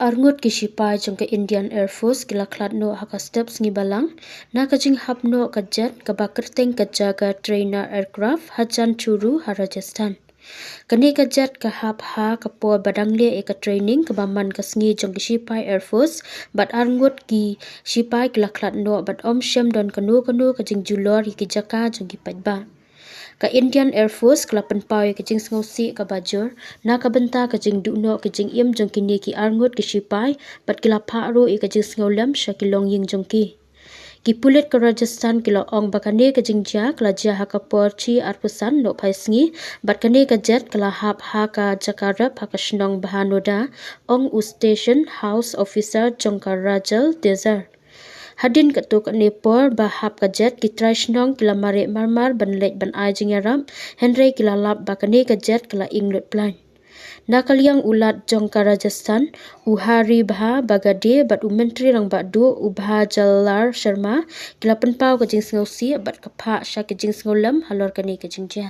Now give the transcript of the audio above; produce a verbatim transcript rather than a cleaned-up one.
Arngut ki shipai jong ka Indian Air Force ki la khlad noh ha ka step sngi Balang na ka jinghap noh ka jet kaba kyrteng ka Jagat Trainer aircraft ha jan Churu ha Rajasthan. Kane ka jet ka hap ha ka por ba dang leh ïa ka training kaba man ka sngi jong ki shipai Air Force, bad arngut ki shipai ki la khlad noh bad ym shym don kano kano ka jingjulor ïa ki jaka jong ki paidbah. Ka Indian Air Force ka la pynpaw ïa ka jingsngewsih kaba jur na ka bynta ka jingduh noh ka jingim jong kine ki arngut ki shipai, bad ki la phah ruh ïa ka jingsngewlem sha ki longïing jong ki. Ki pulit ka Rajasthan ki la ong ba kane ka jingjia ka la jia ha ka por chi arphew san nohphai sngi, bad kane ka jet ka la hap ha ka jaka rep ha ka shnong Bhanoda, ong u Station House Officer jong ka Rajal Desert. Hadien katto katne por ba hap ka jet, ki trai shnong ki la mareh marmar ban leit ban ai jingïarap, hynrei ki la lap ba kane ka jet ka la ing lut plain. Na ka liang u Lat jong ka Rajasthan, u Hari Bha Bagade bad u Myntri Rangbah Duh u Bhajalal Sharma ki la pynpaw ka jingsngewsih bad ka phah sha ka jingsngewlem halor kane ka jingjia.